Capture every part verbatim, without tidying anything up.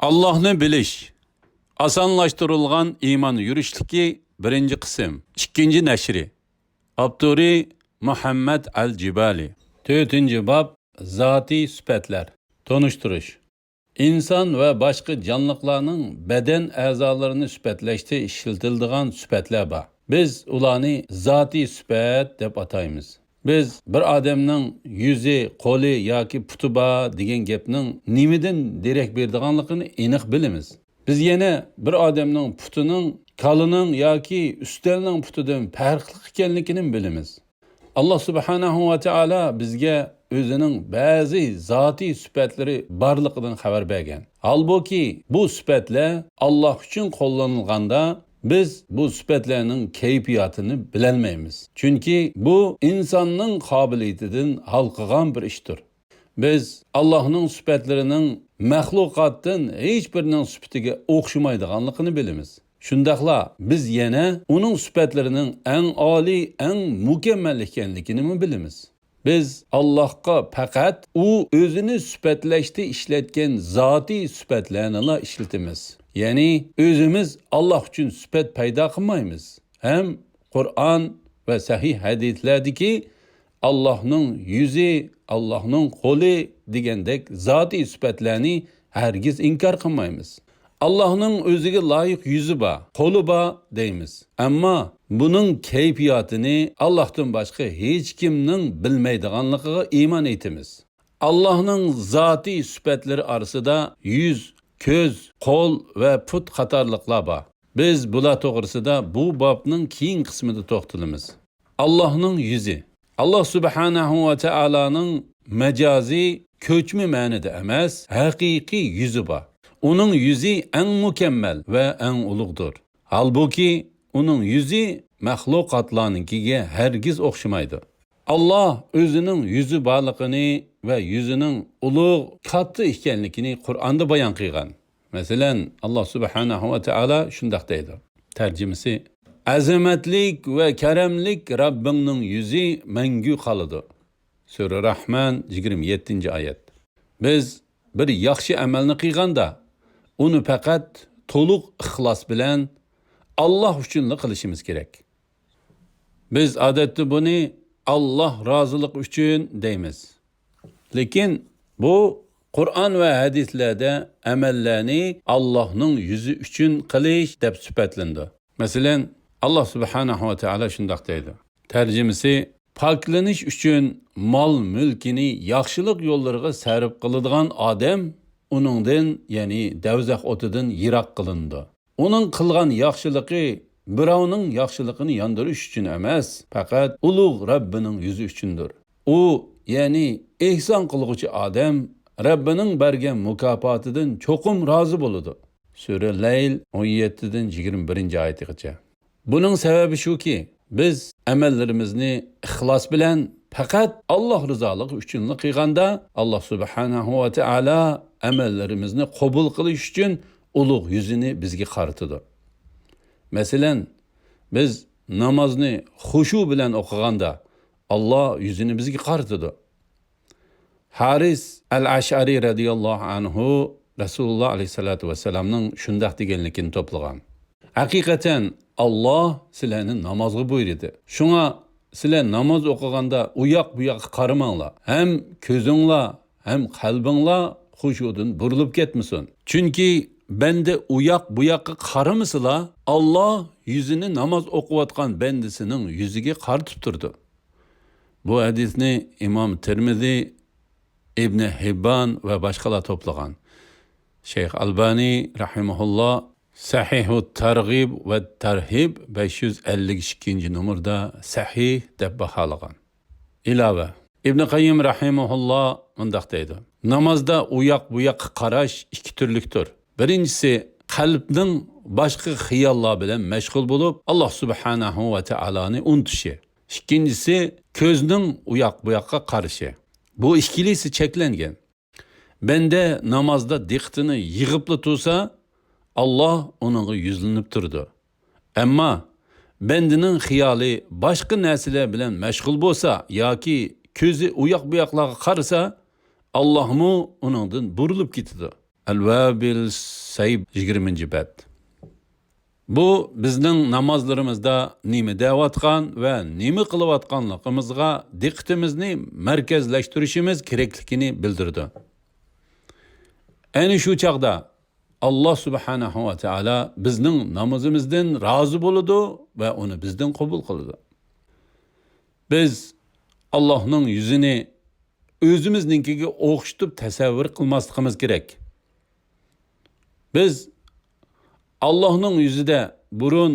ئاللاھنى بىلىش. ئاسانلاشتۇرۇلغان ئىمان يۈرۈشلۈكى، بىرىنچى قىسىم، ئىككىنچى نەشرى. ئاپتورى مۇھەممەد ئەل جىبالى. تۆتىنچى باب، زاتىي سۈپەتلەر. تونۇشتۇرۇش. ئىنسان ۋە باشقا جانلىقلارنىڭ بەدەن ئەزالىرىنى سۈپەتلەشتە ئىشلىتىلىدىغان سۈپەتلەر بار. بىز ئۇلارنى زاتىي سۈپەت دەپ ئاتايمىز. بىز بىر ئادەمنىڭ يۈزى، قولى ياكى پۇتى بار دېگەن گەپنىڭ نېمىدىن دېرەك بېرىدىغانلىقىنى ئېنىق بىلىمىز. بىز يەنە بىر ئادەمنىڭ پۇتىنىڭ كالىنىڭ ياكى ئۈستەلنىڭ پۇتىدىن پەرقلىق ئىكەنلىكىنىمۇ بىلىمىز. ئاللا سۇبھانەھۇ ۋە تائالا بىزگە ئۆزىنىڭ بەزى زاتىي سۈپەتلىرى بارلىقىدىن خەۋەر بەرگەن. ھالبۇكى، بۇ سۈپەتلەر ئاللا ئۈچۈن قوللىنىلغاندا، بىز بۇ سۈپەتلەرنىڭ كەيپىياتىنى بىلەلمەيمىز. چۈنكى بۇ ئىنساننىڭ قابىلىيىتىدىن ھالقىغان بىر ئىشتۇر. بىز ئاللاھنىڭ سۈپەتلىرىنىڭ مەخلۇقاتتىن ھېچ بىرىنىڭ سۈپىتىگە ئوخشىمايدىغانلىقىنى بىلىمىز. شۇنداقلا بىز يەنە ئۇنىڭ سۈپەتلىرىنىڭ ئەڭ ئالىي، ئەڭ مۇكەممەل ئىكەنلىكىنىمۇ بىلىمىز. بىز ئاللاھقا پەقەت ئۇ ئۆزىنى سۈپەتلەشتە ئىشلەتكەن زاتىي سۈپەتلەرنىلا ئىشلىتىمىز. يەنى ئۆزىمىز ئاللاھ ئۈچۈن سۈپەت پەيدا قىلمايمىز. ھەم قۇرئان ۋە سەھىھ ھەدىسلەردىكى ئاللاھنىڭ يۈزى، ئاللاھنىڭ قولى دېگەندەك زاتىي سۈپەتلەرنى ھەرگىز ئىنكار قىلمايمىز. ئاللاھنىڭ ئۆزىگە لايىق يۈزى بار، قولى بار دەيمىز. ئەمما بۇنىڭ كەيپىياتىنى ئاللاھتىن باشقا ھېچكىمنىڭ بىلمەيدىغانلىقىغا ئىمان ئېيتىمىز. ئاللاھنىڭ زاتىي سۈپەتلىرى ئارىسىدا يۈز، كۆز، قول ۋە پۇت قاتارلىقلار بار. بىز بۇلار توغرىسىدا بۇ بابنىڭ كېيىنكى قىسمىدا توختىلىمىز. ئاللاھنىڭ يۈزى. ئاللاھ سۇبھانەھۇ ۋە تائالانىڭ مەجازىي، كۆچمە مەنىدە ئەمەس، ھەقىقىي يۈزى بار. ئۇنىڭ يۈزى ئەڭ مۇكەممەل ۋە ئەڭ ئۇلۇغدۇر. ھالبۇكى، ئۇنىڭ يۈزى مەخلۇقاتلارنىڭكىگە ھەرگىز ئوخشىمايدۇ. ئاللاھ ئۆزىنىڭ يۈزى بارلىقىنى ۋە يۈزىنىڭ ئۇلۇغ، كاتتا ئىكەنلىكىنى قۇرئاندا بايان قىلغان. مەسىلەن، ئاللاھ سۇبھانەھۇ ۋە تائالا شۇنداق دەيدۇ. تەرجىمىسى: ئەزەمەتلىك ۋە كەرەملىك رەببىڭنىڭ يۈزى مەڭگۈ قالىدۇ. سۈرە رەھمان، يىگىرمە يەتتىنچى ئايەت. بىز بىر ياخشى ئەمەلنى قىلغاندا، ئۇنى پەقەت تولۇق ئىخلاس بىلەن ئاللاھ ئۈچۈنلا قىلىشىمىز كېرەك. بىز ئادەتتە بۇنى ئاللاھ رازىلىقى ئۈچۈن دەيمىز. لېكىن بۇ قۇرئان ۋە ھەدىسلەردە ئەمەللەرنى ئاللاھنىڭ يۈزى ئۈچۈن قىلىش دەپ سۈپەتلىنىدۇ. مەسىلەن، ئاللاھ سۇبھانەھۇ ۋە تائالا شۇنداق دەيدۇ. تەرجىمىسى: پاكلىنىش ئۈچۈن مال-مۈلكىنى ياخشىلىق يوللىرىغا سەرپ قىلىدىغان ئادەم ئۇنىڭدىن، يەنى دەۋزەخ ئوتىدىن يىراق قىلىنىدۇ. ئۇنىڭ قىلغان ياخشىلىقى بىراۋنىڭ ياخشىلىقىنى ياندۇرۇش ئۈچۈن ئەمەس، پەقەت ئۇلۇغ رەببىنىڭ يۈزى ئۈچۈندۇر. ئۇ، يەنى ئېھسان قىلغۇچى ئادەم رەببىنىڭ بەرگەن مۇكاپاتىدىن چوقۇم رازى بولىدۇ. سۈرە لەيل، ئون يەتتىدىن يىگىرمە بىرىنچى ئايىتىغىچە. بۇنىڭ سەۋەبى شۇكى، بىز ئەمەللىرىمىزنى ئىخلاس بىلەن پەقەت ئاللاھ رىزالىقى ئۈچۈنلا قىلغاندا، ئاللاھ سۇبھانەھۇ ۋە تائالا ئەمەللىرىمىزنى قوبۇل قىلىش ئۈچۈن ئۇلۇغ يۈزىنى بىزگە قارىتىدۇ. مەسىلەن، بىز نامازنى خۇشۇ بىلەن ئوقۇغاندا، ئاللاھ يۈزىنى بىزگە قارىتىدۇ. ھارىس ئەل ئەشئەرى رەزىياللاھۇ ئەنھۇ رەسۇلۇللاھ ئەلەيھىسسالاتۇ ۋەسسالامنىڭ شۇنداق دېگەنلىكىنى توپلىغان: ھەقىقەتەن، ئاللاھ سىلەرنى نامازغا بۇيرۇدى. شۇڭا سىلەر ناماز ئوقۇغاندا ئۇ ياق بۇ ياققا قارىماڭلار. ھەم كۆزۈڭلار، ھەم قەلبىڭلار خۇشۇدىن بۇرۇلۇپ كەتمىسۇن. چۈنكى بەندە ئۇ ياق بۇ ياققا قارىمىسىلا، ئاللاھ يۈزىنى ناماز ئوقۇۋاتقان بەندىسىنىڭ يۈزىگە قارىتىپ تۇرىدۇ. بۇ ھەدىسنى ئىمام تىرمىزى، ئىبنى ھىببان ۋە باشقىلار توپلىغان. شەيخ ئەلبانى رەھىمەھۇللاھ سەھىھۇ تەرغىب ۋە تەرھىب بەش يۈز ئەللىك ئىككىنچى نومۇردا سەھىھ دەپ باھالىغان. ئىلاۋە: ئىبنى قەييىم رەھىمەھۇللاھ مۇنداق دەيدۇ: نامازدا ئۇ ياق بۇ ياققا قاراش ئىككى تۈرلۈكتۇر. بىرىنچىسى، قەلبنىڭ باشقا خىياللار بىلەن مەشغۇل بولۇپ، ئاللاھ سۇبھانەھۇ ۋە تائالانى ئۇنتۇشى. ئىككىنچىسى، كۆزنىڭ ئۇ ياق بۇ ياققا قارىشى. بۇ ئىككىلىسى چەكلەنگەن. بەندە نامازدا دىققىتىنى يىغىپلا تۇرسا، ئاللاھ ئۇنىڭغا يۈزلىنىپ تۇرىدۇ. ئەمما بەندىنىڭ خىيالى باشقا نەرسىلەر بىلەن مەشغۇل بولسا ياكى كۆزى ئۇ ياق بۇ ياقلارغا قارىسا، ئاللاھمۇ ئۇنىڭدىن بۇرۇلۇپ كېتىدۇ. ئەل-ۋابىل سەيب، يىگىرمىنچى بەت. بۇ بىزنىڭ نامازلىرىمىزدا نېمە دەۋاتقان ۋە نېمە قىلىۋاتقانلىقىمىزغا دىققىتىمىزنى مەركەزلەشتۈرۈشىمىز كېرەكلىكىنى بىلدۈرىدۇ. ئەنە شۇ چاغدا ئاللا سۇبھانەھۇ ۋە تائالا بىزنىڭ نامىزىمىزدىن رازى بولىدۇ ۋە ئۇنى بىزدىن قوبۇل قىلىدۇ. بىز ئاللانىڭ يۈزىنى ئۆزىمىزنىڭكىگە ئوخشىتىپ تەسەۋۋۇر قىلماسلىقىمىز كېرەك. بىز ئاللانىڭ يۈزىدە بۇرۇن،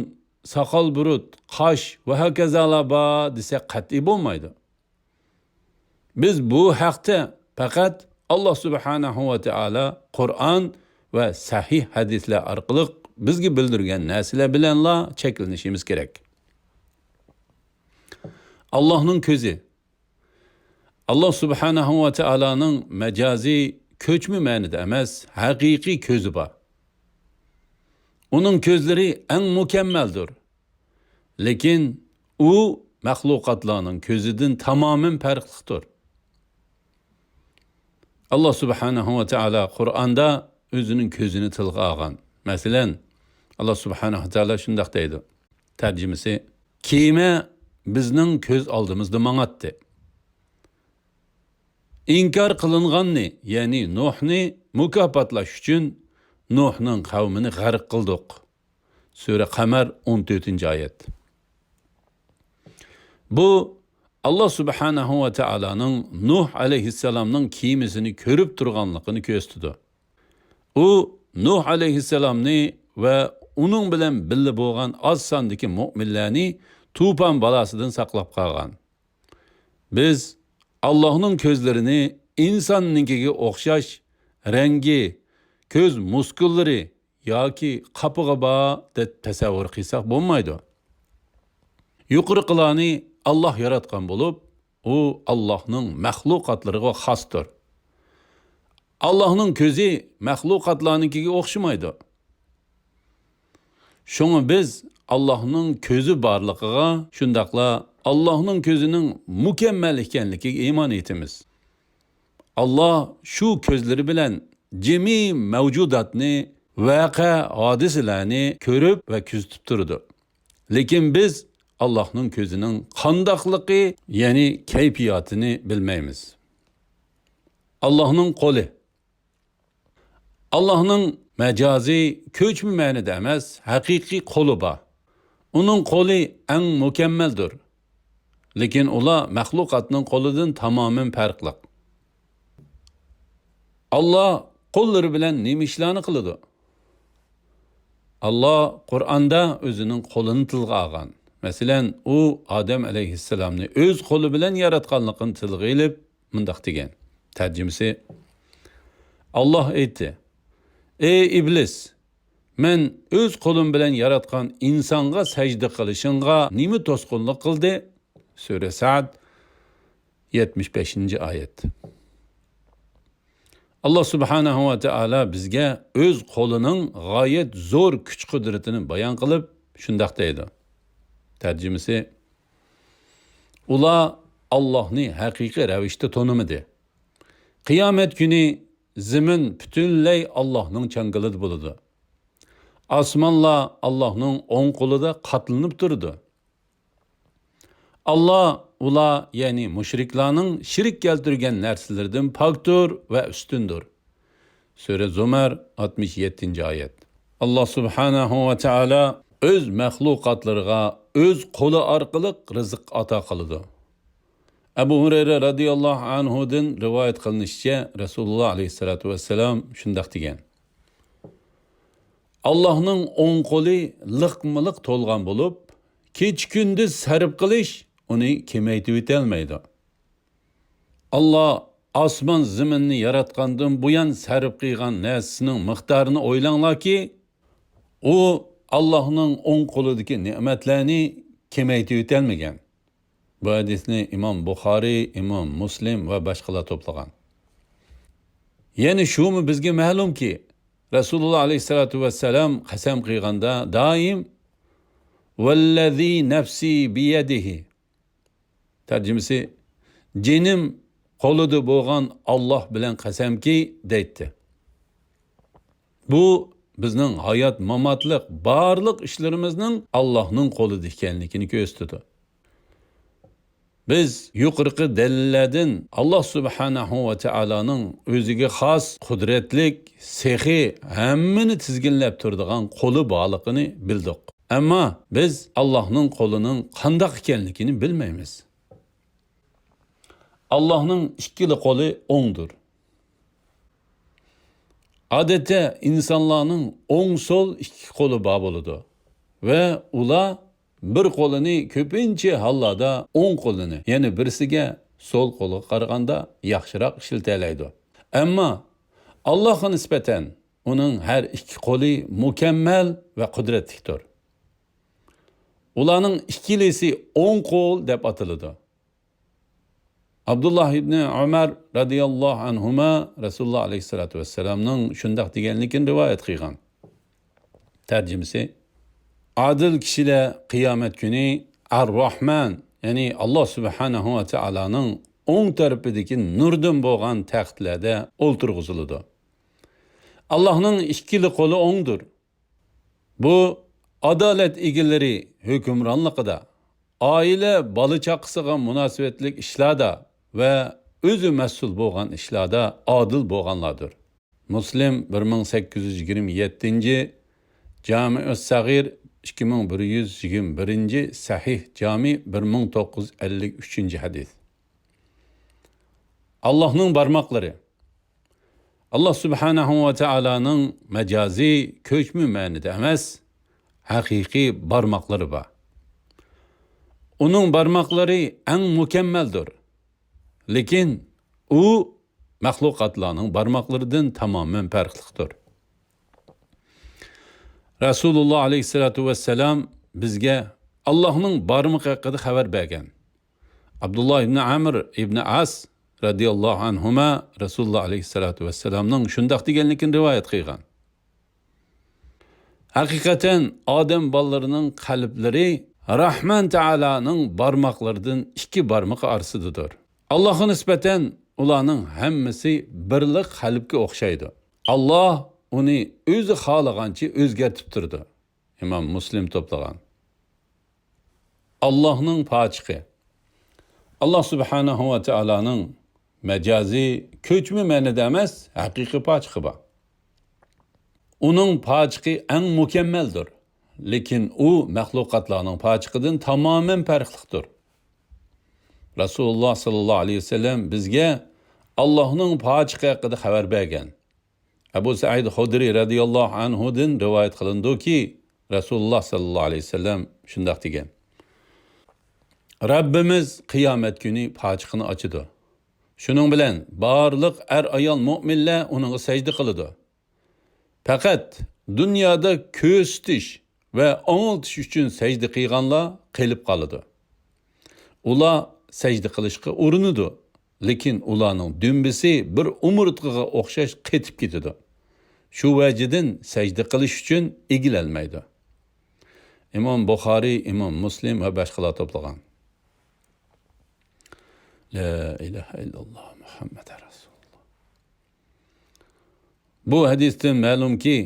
ساقال-بۇرۇت، قاش ۋە ھاكازالار بار دېسەك قەتئىي بولمايدۇ. بىز بۇ ھەقتە پەقەت ئاللا سۇبھانەھۇ ۋە تائالا قۇرئان ۋە سەھىھ ھەدىسلەر ئارقىلىق بىزگە بىلدۈرگەن نەرسىلەر بىلەنلا چەكلىنىشىمىز كېرەك. ئاللانىڭ كۆزى. ئاللا سۇبھانەھۇ ۋە تائالانىڭ مەجازىي، كۆچمە مەنىدە ئەمەس، ھەقىقىي كۆزى بار. ئۇنىڭ كۆزلىرى ئەڭ مۇكەممەلدۇر. لېكىن ئۇ مەخلۇقاتلارنىڭ كۆزىدىن تامامەن پەرقلىقتۇر. ئاللا سۇبھانەھۇ ۋە تائالا قۇرئاندا ئۆزىنىڭ كۆزىنى تىلغا ئالغان. مەسىلەن، ئاللا سۇبھانەھۇ ۋە تائالا شۇنداق دەيدۇ. تەرجىمىسى: كېمە بىزنىڭ كۆز ئالدىمىزدا ماڭاتتى. ئىنكار قىلىنغاننى، يەنى نۇھنى مۇكاپاتلاش ئۈچۈن نۇھنىڭ قەۋمىنى غەرق قىلدۇق. سۈرە قەمەر، ئون تۆتىنچى ئايەت. بۇ ئاللا سۇبھانەھۇ ۋە تائالانىڭ نۇھ ئەلەيھىسسالامنىڭ كېمىسىنى كۆرۈپ تۇرغانلىقىنى كۆرسىتىدۇ. ئۇ نۇھ ئەلەيھىسسالامنى ۋە ئۇنىڭ بىلەن بىللە بولغان ئاز ساندىكى مۆمىنلەرنى توپان بالاسىدىن ساقلاپ قالغان. بىز ئاللانىڭ كۆزلىرىنى ئىنساننىڭكىگە ئوخشاش رەڭگى، كۆز مۇسكۇللىرى ياكى قاپىقى بار دەپ تەسەۋۋۇر قىلساق بولمايدۇ. يۇقىرىقىلارنى ئاللا ياراتقان بولۇپ، ئۇ ئاللانىڭ مەخلۇقاتلىرىغا خاستۇر. ئاللانىڭ كۆزى مەخلۇقاتلارنىڭكىگە ئوخشىمايدۇ. شۇڭا بىز ئاللانىڭ كۆزى بارلىقىغا، شۇنداقلا ئاللانىڭ كۆزىنىڭ مۇكەممەل ئىكەنلىكىگە ئىمان ئېيتىمىز. ئاللا شۇ كۆزلىرى بىلەن جىمى مەۋجۇداتنى، ۋەقە، ھادىسىلەرنى كۆرۈپ ۋە كۆزىتىپ تۇرىدۇ. لېكىن بىز ئاللانىڭ كۆزىنىڭ قانداقلىقى، يەنى كەيپىياتىنى بىلمەيمىز. ئاللانىڭ قولى. ئاللانىڭ مەجازىي، كۆچمە مەنىدە ئەمەس، ھەقىقىي قولى بار. ئۇنىڭ قولى ئەڭ مۇكەممەلدۇر. لېكىن ئۇلار مەخلۇقاتنىڭ قولىدىن تامامەن پەرقلىق. ئاللا قوللىرى بىلەن نېمە ئىشلارنى قىلىدۇ؟ ئاللا قۇرئاندا ئۆزىنىڭ قولىنى تىلغا ئالغان. مەسىلەن، ئۇ ئادەم ئەلەيھىسسالامنى ئۆز قولى بىلەن ياراتقانلىقىنى تىلغا ئېلىپ، مۇنداق دېگەن. تەرجىمىسى: ئاللا ئېيتتى: «ئەي ئىبلىس، مەن ئۆز قولۇم بىلەن ياراتقان ئىنسانغا سەجدە قىلىشىڭغا نېمە توسقۇنلۇق قىلدى؟» سۈرە سەد، يەتمىش بەشىنچى ئايەت. ئاللا سۇبھانەھۇ ۋە تائالا بىزگە ئۆز قولىنىڭ غايەت زور كۈچ-قۇدرىتىنى بايان قىلىپ، شۇنداق دەيدۇ. تەرجىمىسى: ئۇلار ئاللاھنى ھەقىقىي رەۋىشتە تونۇمىدى. قىيامەت كۈنى زېمىن پۈتۈنلەي ئاللاھنىڭ چاڭگىلىدا بولىدۇ. ئاسمانلار ئاللاھنىڭ ئوڭ قولىدا قاتلىنىپ تۇرىدۇ. ئاللا ئۇلار، يەنى مۇشرىكلارنىڭ شېرىك كەلتۈرگەن نەرسىلىرىدىن پاكتۇر ۋە ئۈستۈندۇر. سۈرە زۇمەر، ئاتمىش يەتتىنچى ئايەت. ئاللا سۇبھانەھۇ ۋە تائالا ئۆز مەخلۇقاتلىرىغا ئۆز قولى ئارقىلىق رىزىق ئاتا قىلىدۇ. ئەبۇ ھۇرەيرە رەزىياللاھۇ ئەنھۇدىن رىۋايەت قىلىنىشىچە، رەسۇلۇللا ئەلەيھىسسالاتۇ ۋەسسالام شۇنداق دېگەن: ئاللاھنىڭ ئوڭ قولى لىقمۇلىق تولغان بولۇپ، كېچە-كۈندۈز سەرپ قىلىش ئۇنى كېمەيتىۋېتەلمەيدۇ. ئاللا ئاسمان زېمىننى ياراتقاندىن بۇيان سەرپ قىلغان نەرسىسىنىڭ مىقدارىنى ئويلاڭلاركى، ئۇ ئاللاھنىڭ ئوڭ قولىدىكى نېمەتلەرنى كېمەيتىۋېتەلمىگەن. بۇ ھەدىسنى ئىمام بۇخارىي، ئىمام مۇسلىم ۋە باشقىلار توپلىغان. يەنە شۇمۇ بىزگە مەلۇمكى، رەسۇلۇللا ئەلەيھىسسالاتۇ ۋەسسالام قەسەم قىلغاندا دائىم: «ۋەللەزى نەفسى بىيەدىھى». تەرجىمىسى: «جېنىم قولىدا بولغان ئاللاھ بىلەن قەسەمكى» دەيتتى. بۇ بىزنىڭ ھايات-ماماتلىق بارلىق ئىشلىرىمىزنىڭ ئاللاھنىڭ قولىدا ئىكەنلىكىنى كۆرسىتىدۇ. بىز يۇقىرىقى دەلىللەردىن ئاللاھ سۇبھانەھۇ ۋە تائالانىڭ ئۆزىگە خاس، قۇدرەتلىك، سېخىي، ھەممىنى تىزگىنلەپ تۇرىدىغان قولى بارلىقىنى بىلدۇق. ئەمما بىز ئاللاھنىڭ قولىنىڭ قانداق ئىكەنلىكىنى بىلمەيمىز. ئاللاھنىڭ ئىككىلا قولى ئوڭدۇر. ئادەتتە ئىنسانلارنىڭ ئوڭ-سول ئىككى قولى بار بولىدۇ ۋە ئۇلار بىر قولىنى كۆپىنچە ھاللاردا ئوڭ قولىنى، يەنى بىرسىگە سول قولىغا قارىغاندا ياخشىراق ئىشلىتەلەيدۇ. ئەمما ئاللاھقا نىسبەتەن ئۇنىڭ ھەر ئىككى قولى مۇكەممەل ۋە قۇدرەتلىكتۇر. ئۇلارنىڭ ئىككىلىسى ئوڭ قول دەپ ئاتىلىدۇ. ئابدۇللاھ ئىبنى ئۆمەر رەزىياللاھۇ ئەنھۇما رەسۇلۇللاھ ئەلەيھىسسالاتۇ ۋەسسالامنىڭ شۇنداق دېگەنلىكىنى رىۋايەت قىلغان. تەرجىمىسى: ئادىل كىشىلەر قىيامەت كۈنى ئەر-راھمان، يەنى ئاللاھ سۇبھانەھۇ ۋە تائالانىڭ ئوڭ تەرىپىدىكى نۇردىن بولغان تەختلەردە ئولتۇرغۇزۇلىدۇ. ئاللاھنىڭ ئىككىلا قولى ئوڭدۇر. بۇ ئادالەت ئىگىلىرى ھۆكۈمرانلىقىدا، ئائىلە، بالا-چاقىسىغا مۇناسىۋەتلىك ئىشلاردا ۋە ئۆزى مەسئۇل بولغان ئىشلاردا ئادىل بولغانلاردۇر. مۇسلىم، بىر مىڭ سەككىز يۈز يىگىرمە يەتتىنچى، جامىئۇس سەغىر، ئىككى مىڭ بىر يۈز يىگىرمە بىرىنچى، سەھىھ جامى، بىر مىڭ توققۇز يۈز ئەللىك ئۈچىنچى ھەدىس. ئاللاھنىڭ بارماقلىرى. ئاللاھ سۇبھانەھۇ ۋە تائالانىڭ مەجازىي، كۆچمە مەنىدە ئەمەس، ھەقىقىي بارماقلىرى بار. ئۇنىڭ بارماقلىرى ئەڭ مۇكەممەلدۇر. لېكىن ئۇ مەخلۇقاتلارنىڭ بارماقلىرىدىن تامامەن پەرقلىقتۇر. رەسۇلۇللاھ ئەلەيھىسسالاتۇ ۋەسسالام بىزگە ئاللاھنىڭ بارمىقى ھەققىدە خەۋەر بەرگەن. ئابدۇللاھ ئىبنى ئەمر ئىبنى ئاس رەزىياللاھۇ ئەنھۇما رەسۇلۇللاھ ئەلەيھىسسالاتۇ ۋەسسالامنىڭ شۇنداق دېگەنلىكىنى رىۋايەت قىلغان. ھەقىقەتەن ئادەم بالىلىرىنىڭ قەلبلىرى راھمان تائالانىڭ بارماقلىرىدىن ئىككى بارمىقى ئارىسىدىدۇر. ئاللاھقا نىسبەتەن ئۇلارنىڭ ھەممىسى بىرلا قەلبكە ئوخشايدۇ. ئاللاھ ئۇنى ئۆزى خالىغانچە ئۆزگەرتىپ تۇرىدۇ. ئىمام مۇسلىم توپلىغان. ئاللاھنىڭ پاچىقى. ئاللاھ سۇبھانەھۇ ۋە تائالانىڭ مەجازىي، كۆچمە مەنىدە ئەمەس، ھەقىقىي پاچىقى بار. ئۇنىڭ پاچىقى ئەڭ مۇكەممەلدۇر. لېكىن ئۇ مەخلۇقاتلارنىڭ پاچىقىدىن تامامەن پەرقلىقتۇر. رەسۇلۇللاھ ساللاللاھۇ ئەلەيھى ۋەسەللەم بىزگە ئاللاھنىڭ پاچىقى ھەققىدە خەۋەر بەرگەن. ئەبۇ سەئىد خۇدرىي رەزىياللاھۇ ئەنھۇدىن رىۋايەت قىلىنىدۇكى، رەسۇلۇللاھ ساللاللاھۇ ئەلەيھى ۋەسەللەم شۇنداق دېگەن: رەببىمىز قىيامەت كۈنى پاچىقىنى ئاچىدۇ. شۇنىڭ بىلەن بارلىق ئەر-ئايال مۆمىنلەر ئۇنىڭغا سەجدە قىلىدۇ. پەقەت دۇنيادا كۆرسىتىش ۋە ئاڭلىتىش ئۈچۈن سەجدە قىلغانلار قېلىپ قالىدۇ. ئۇلار سەجدە قىلىشقا ئۇرۇنىدۇ، لېكىن ئۇلارنىڭ دۈمبىسى بىر ئومۇرتقىغا ئوخشاش قېتىپ كېتىدۇ. شۇ ۋەجىدىن سەجدە قىلىش ئۈچۈن ئېگىلەلمەيدۇ. ئىمام بۇخارىي، ئىمام مۇسلىم ۋە باشقىلار توپلىغان. لا ئىلاھە ئىللاللاھ مۇھەممەد رەسۇلۇللاھ. بۇ ھەدىستىن مەلۇمكى،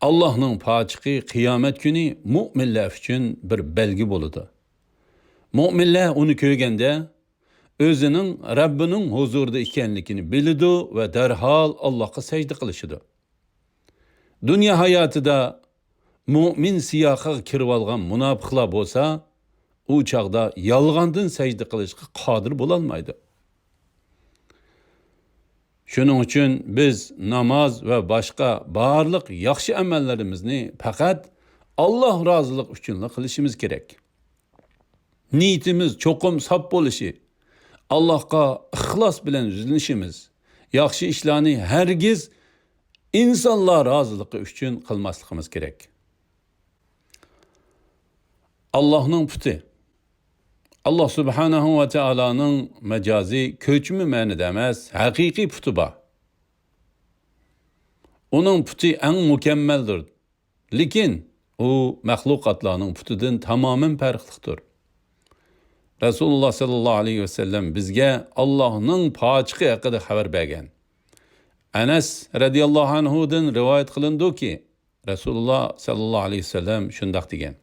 ئاللاھنىڭ پاچىقى قىيامەت كۈنى مۆمىنلەر ئۈچۈن بىر بەلگە بولىدۇ. مۆمىنلەر ئۇنى كۆرگەندە، ئۆزىنىڭ رەببىنىڭ ھۇزۇرىدا ئىكەنلىكىنى بىلىدۇ ۋە دەرھال ئاللاھقا سەجدە قىلىشىدۇ. دۇنيا ھاياتىدا مۆمىن سىياقىغا كىرىۋالغان مۇناپىقلار بولسا، ئۇ چاغدا يالغاندىن سەجدە قىلىشقا قادىر بولالمايدۇ. شۇنىڭ ئۈچۈن بىز ناماز ۋە باشقا بارلىق ياخشى ئەمەللىرىمىزنى پەقەت ئاللاھ رازىلىقى ئۈچۈنلا قىلىشىمىز كېرەك. نىيىتىمىز چوقۇم ساپ بولۇشى، ئاللاھقا ئىخلاس بىلەن يۈزلىنىشىمىز، ياخشى ئىشلارنى ھەرگىز ئىنسانلار رازىلىقى ئۈچۈن قىلماسلىقىمىز كېرەك. ئاللاھنىڭ پۇتى. ئاللاھ سۇبھانەھۇ ۋە تائالانىڭ مەجازىي، كۆچمە مەنىدە ئەمەس، ھەقىقىي پۇتى بار. ئۇنىڭ پۇتى ئەڭ مۇكەممەلدۇر. لېكىن ئۇ مەخلۇقاتلارنىڭ پۇتىدىن تامامەن پەرقلىقتۇر. رەسۇلۇللاھ ساللاللاھۇ ئەلەيھى ۋەسەللەم بىزگە ئاللاھنىڭ پاچىقى ھەققىدە خەۋەر بەرگەن. ئەنەس رەزىياللاھۇ ئەنھۇدىن رىۋايەت قىلىنىدۇكى، رەسۇلۇللا سەللەللاھۇ ئەلەيھى ۋەسەللەم شۇنداق دېگەن: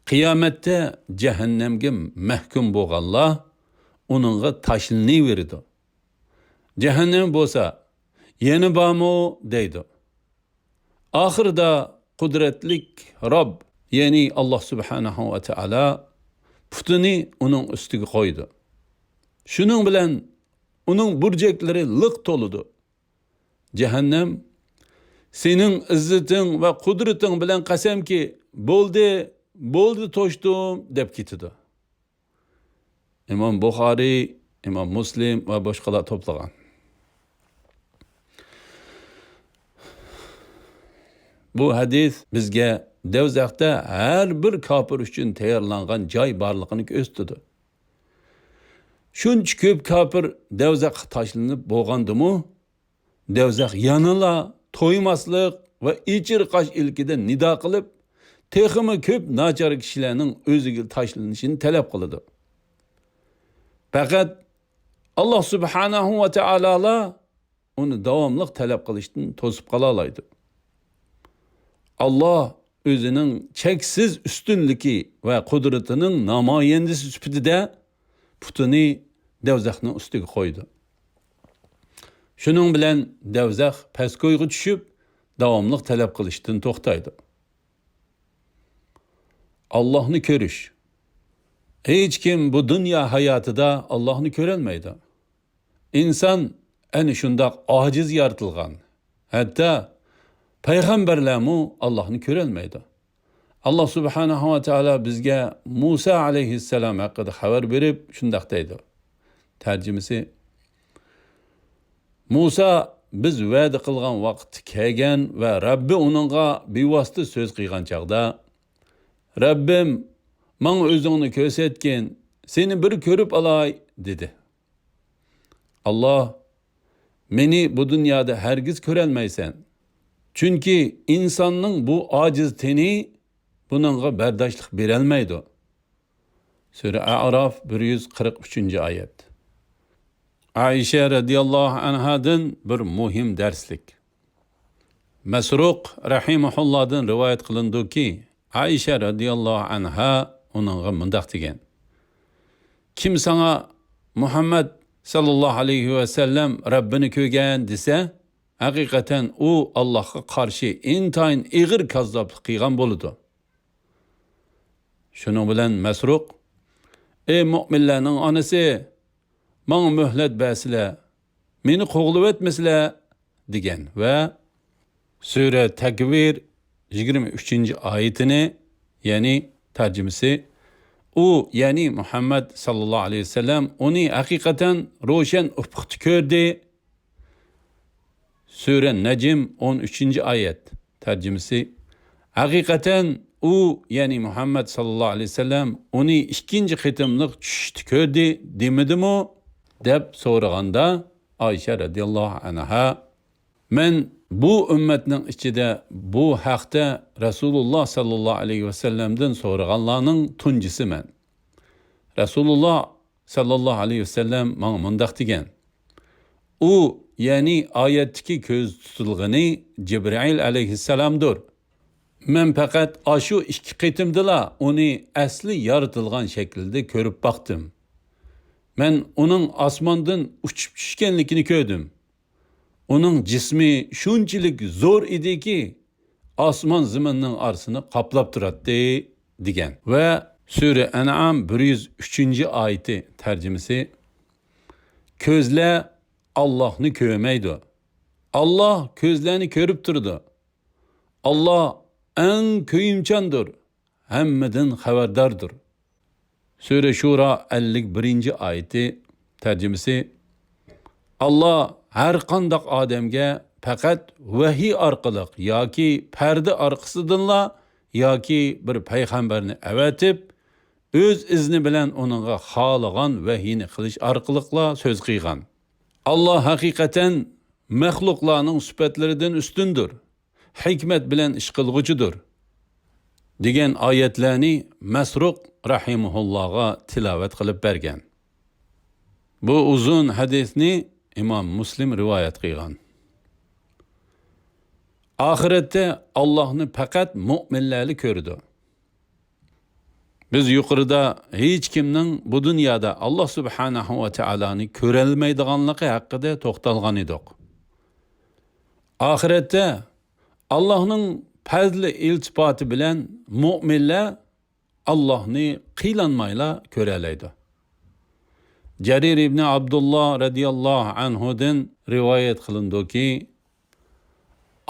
«قىيامەتتە جەھەننەمگە مەھكۇم بولغانلار ئۇنىڭغا تاشلىنىۋېرىدۇ. جەھەننەم بولسا، يەنە بارمۇ دەيدۇ. ئاخىرىدا قۇدرەتلىك رەب، يەنى ئاللا سۇبھانەھۇ ۋە تائالا پۇتىنى ئۇنىڭ ئۈستىگە قويىدۇ. شۇنىڭ بىلەن ئۇنىڭ بۇرجەكلىرى لىق تولىدۇ. جەھەننەم، سېنىڭ ئىززىتىڭ ۋە قۇدرىتىڭ بىلەن قەسەمكى، بولدى، بولدى، توشتۇم، دەپ كېتىدۇ.» ئىمام بۇخارىي، ئىمام مۇسلىم ۋە باشقىلار توپلىغان. بۇ ھەدىس بىزگە دەۋزەختە ھەر بىر كاپىر ئۈچۈن تەييارلانغان جاي بارلىقىنى كۆرسىتىدۇ. شۇنچە كۆپ كاپىر دەۋزەخقە تاشلىنىپ بولغاندىمۇ، دەۋزەخ يەنىلا تويماسلىق ۋە ئېچىرقاش ئىلكىدە نىدا قىلىپ، تېخىمۇ كۆپ ناچار كىشىلەرنىڭ ئۆزىگە تاشلىنىشىنى تەلەپ قىلىدۇ. پەقەت ئاللا سۇبھانەھۇ ۋە تائالالا ئۇنى داۋاملىق تەلەپ قىلىشتىن توسۇپ قالالايدۇ. ئاللا ئۆزىنىڭ چەكسىز ئۈستۈنلۈكى ۋە قۇدرىتىنىڭ نامايەندىسى سۈپىتىدە پۇتىنى دەۋزەخنىڭ ئۈستىگە قويىدۇ. شۇنىڭ بىلەن دەۋزەخ پەسكويغا چۈشۈپ، داۋاملىق تەلەپ قىلىشتىن توختايدۇ. ئاللاھنى كۆرۈش. ھېچكىم بۇ دۇنيا ھاياتىدا ئاللاھنى كۆرەلمەيدۇ. ئىنسان ئەنە شۇنداق ئاجىز يارىتىلغان. ھەتتا پەيغەمبەرلەرمۇ ئاللاھنى كۆرەلمەيدۇ. ئاللا سۇبھانەھۇ ۋە تائالا بىزگە مۇسا ئەلەيھىسسالام ھەققىدە خەۋەر بېرىپ شۇنداق دەيدۇ. تەرجىمىسى: مۇسا بىز ۋەدە قىلغان ۋاقىتتا كەلگەن ۋە رەببى ئۇنىڭغا بىۋاسىتە سۆز قىلغان چاغدا، «رەببىم، ماڭا ئۆزۈڭنى كۆرسەتكىن، سېنى بىر كۆرۈپ ئالاي» دېدى. ئاللا: «مېنى بۇ دۇنيادا ھەرگىز كۆرەلمەيسەن، چۈنكى ئىنساننىڭ بۇ ئاجىز تېنى بۇنىڭغا بەرداشلىق بېرەلمەيدۇ.» سۈرە ئەئراف، بىر يۈز قىرىق ئۈچىنچى ئايەت. ئائىشە رەزىياللاھۇ ئەنھادىن بىر مۇھىم دەرسلىك. مەسرۇق رەھىمەھۇللادىن رىۋايەت قىلىنىدۇكى، ئائىشە رەزىياللاھۇ ئەنھا ئۇنىڭغا مۇنداق دېگەن: «كىم ساڭا مۇھەممەد ساللاللاھۇ ئەلەيھى ۋەسەللەم رەببىنى كۆرگەن دېسە، ھەقىقەتەن ئۇ ئاللاھقا قارشى ئىنتايىن ئېغىر كاززاپلىق قىلغان بولىدۇ.» شۇنىڭ بىلەن مەسرۇق: «ئەي مۆمىنلەرنىڭ ئانىسى، ماڭا مۆھلەت بەرسىلە، مېنى قوغلىۋەتمىسىلە» دېگەن ۋە سۈرە تەكۋىر يىگىرمە ئۈچىنچى ئايىتىنى، يەنى تەرجىمىسى، ئۇ، يەنى مۇھەممەد ساللاللاھۇ ئەلەيھى ۋەسەللەم ئۇنى ھەقىقەتەن روشەن ئۇپۇقتا كۆردى. سۈرە نەجم، ئون ئۈچىنچى ئايەت. تەرجىمىسى: ھەقىقەتەن ئۇ، يەنى مۇھەممەد ساللاللاھۇ ئەلەيھى ۋەسەللەم ئۇنى ئىككىنچى قېتىملىق چۈشتە كۆردى دېمىدىمۇ؟ دەپ سورىغاندا، ئائىشە رەزىياللاھۇ ئەنھا: «مەن بۇ ئۈممەتنىڭ ئىچىدە بۇ ھەقتە رەسۇلۇللا ساللاللاھۇ ئەلەيھى ۋەسەللەمدىن سورىغانلارنىڭ تۇنجىسىمەن. رەسۇلۇللا ساللاللاھۇ ئەلەيھى ۋەسەللەم ماڭا مۇنداق دېگەن: ئۇ، يەنى ئايەتتىكى كۆزدە تۇتۇلغىنى جىبرىئىل ئەلەيھىسسالامدۇر. مەن پەقەت ئاشۇ ئىككى قېتىمدىلا ئۇنى ئەسلى يارىتىلغان شەكلىدە كۆرۈپ باقتىم. مەن ئۇنىڭ ئاسماندىن ئۇچۇپ چۈشكەنلىكىنى كۆردۈم. ئۇنىڭ جىسمى شۇنچىلىك زور ئىدىكى، ئاسمان زېمىننىڭ ئارىسىنى قاپلاپ تۇراتتى» دېگەن. ۋە سۈرە ئەنئام، بىر يۈز ئۈچىنچى ئايىتى، تەرجىمىسى: «كۆزلەر ئاللاھنى كۆرمەيدۇ. ئاللاھ كۆزلەرنى كۆرۈپ تۇرىدۇ. ئاللاھ ئەڭ كۆيۈمچاندۇر، ھەممىدىن خەۋەرداردۇر.» سۈرە شۇرا، ئەللىك بىرىنچى ئايىتى، تەرجىمىسى: «ئاللاھ ھەر قانداق ئادەمگە پەقەت ۋەھىي ئارقىلىق ياكى پەردە ئارقىسىدىنلا ياكى بىر پەيغەمبەرنى ئەۋەتىپ، ئۆز ئىزنى بىلەن ئۇنىڭغا خالىغان ۋەھىينى قىلىش ئارقىلىقلا سۆز قىلغان. ئاللاھ ھەقىقەتەن مەخلۇقلارنىڭ سۈپەتلىرىدىن ئۈستۈندۇر، ھېكمەت بىلەن ئىش قىلغۇچىدۇر» دېگەن ئايەتلەرنى مەسرۇق رەھىمەھۇللاغا تىلاۋەت قىلىپ بەرگەن. بۇ ئۇزۇن ھەدىسنى ئىمام مۇسلىم رىۋايەت قىلغان. ئاخىرەتتە ئاللاھنى پەقەت مۆمىنلەرلا كۆرىدۇ. بىز يۇقىرىدا ھېچكىمنىڭ بۇ دۇنيادا ئاللاھ سۇبھانەھۇ ۋە تائالانى كۆرەلمەيدىغانلىقى ھەققىدە توختالغان ئىدۇق. ئاخىرەتتە ئاللاھنىڭ پەزلى ئىلتىپاتى بىلەن مۆمىنلەر ئاللاھنى قىينالمايلا كۆرەلەيدۇ. جەرىر ئىبنى ئابدۇللا رەزىياللاھۇ ئەنھۇدىن رىۋايەت قىلىنىدۇكى،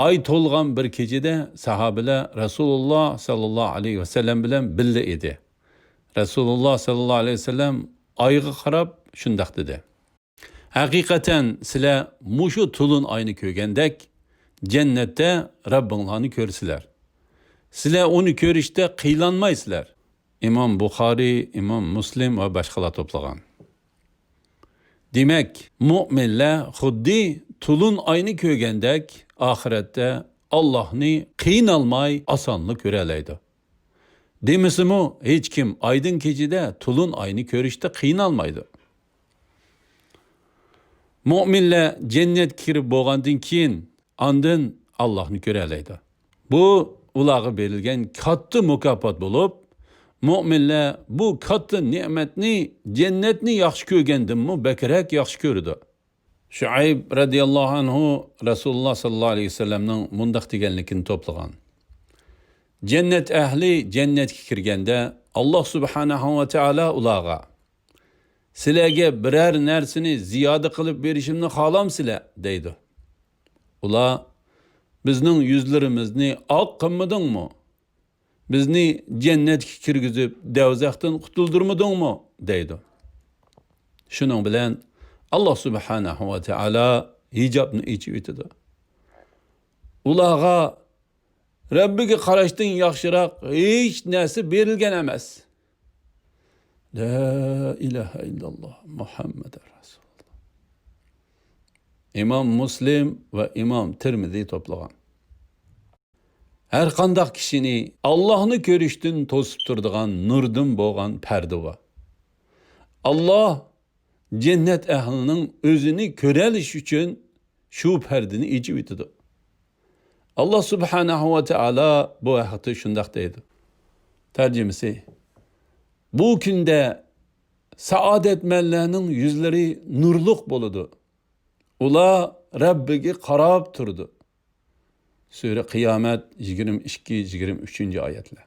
ئاي تولغان بىر كېچىدە ساھابىلەر رەسۇلۇللا ساللاللاھۇ ئەلەيھى ۋەسەللەم بىلەن بىللە ئىدى. رەسۇلۇللا ساللاللاھۇ ئەلەيھى ۋەسەللەم ئايغا قاراپ شۇنداق دېدى: ھەقىقەتەن سىلەر مۇشۇ تولۇن ئاينى كۆرگەندەك جەننەتتە رەببىڭلارنى كۆرىسىلەر. سىلەر ئۇنى كۆرۈشتە قىينالمايسىلەر. ئىمام بۇخارىي، ئىمام مۇسلىم ۋە باشقىلار توپلىغان. دېمەك، مۆمىنلەر خۇددى تولۇن ئاينى كۆرگەندەك ئاخىرەتتە ئاللاھنى قىينالماي ئاسانلا كۆرەلەيدۇ. دېمىسىمۇ، ھېچكىم ئايدىڭ كېچىدە تولۇن ئاينى كۆرۈشتە قىينالمايدۇ. مۆمىنلەر جەننەتكە كىرىپ بولغاندىن كېيىن ئاندىن ئاللاھنى كۆرەلەيدۇ. بۇ ئۇلارغا بېرىلگەن كاتتا مۇكاپات بولۇپ، مۆمىنلەر بۇ كاتتا نېمەتنى، جەننەتنى ياخشى كۆرگەندىنمۇ بەكرەك ياخشى كۆرىدۇ. شۇئەيب رەزىياللاھۇ ئەنھۇ رەسۇلۇللا ساللاللاھۇ ئەلەيھى ۋەسەللەمنىڭ مۇنداق دېگەنلىكىنى توپلىغان. جەننەت ئەھلى جەننەتكە كىرگەندە، ئاللاھ سۇبھانەھۇ ۋە تائالا ئۇلارغا، سىلەرگە بىرەر نەرسىنى زىيادە قىلىپ بېرىشىمنى خالامسىلەر؟ دەيدۇ. ئۇلار، بىزنىڭ يۈزلىرىمىزنى ئاق قىلمىدىڭمۇ؟ بىزنى جەننەتكە كىرگۈزۈپ، دەۋزەختىن قۇتۇلدۇرمىدىڭمۇ؟ دەيدۇ. شۇنىڭ بىلەن ئاللاھ سۇبھانەھۇ ۋە تائالا ھىجابنى ئېچىۋېتىدۇ. ئۇلارغا رەببىگە قاراشتىن ياخشىراق ھېچ نەرسە بېرىلگەن ئەمەس. لا ئىلاھە ئىللاللاھ، مۇھەممەدۇر رەسۇلۇللاھ. ئىمام مۇسلىم ۋە ئىمام تىرمىزى توپلىغان. ھەر قانداق كىشىنى ئاللاھنى كۆرۈشتىن توسۇپ تۇرىدىغان نۇردىن بولغان پەردە بار. ئاللاھ جەننەت ئەھلىنىڭ ئۆزىنى كۆرەلىشى ئۈچۈن شۇ پەردىنى ئېچىۋېتىدۇ. ئاللاھ سۇبھانەھۇ ۋە تائالا بۇ ھەقتە شۇنداق دەيدۇ. تەرجىمىسى، بۇ كۈندە سائادەتمەنلەرنىڭ يۈزلىرى نۇرلۇق بولىدۇ. ئۇلار رەببىگە قاراپ تۇرىدۇ. سۈرە قىيامەت، يىگىرمە ئىككى، يىگىرمە ئۈچىنچى ئايەتلەر.